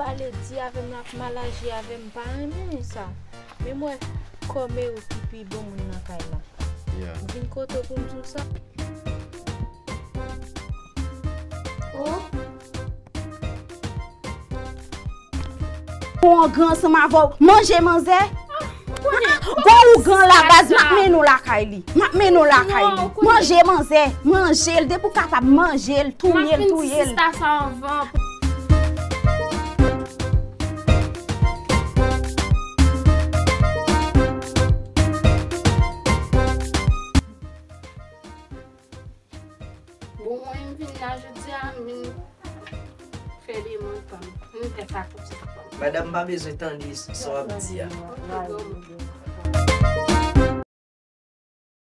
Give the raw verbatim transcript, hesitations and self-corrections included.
Pale di avè m, l ap mal aji avè m, m pa renmen sa. Men m wè kòm e ou ki pi bon moun nan kay la. Yeah. M vin kote w pou m di w sa. Pou yon gran ansanm avè w, manje manzè. Gwo ougan la baz, m ap mennen w lakay li. M ap mennen w lakay li. Manje manzè, manje l, depi w kapab manje l, touye l, touye l. Sista sa anvan. Bon, mwen m vin la jodi a, m vin fè demann pa m. M fè sa pou ti pa m. Madanm pa bezwen tande sa w ap di a. Ok, granmoun.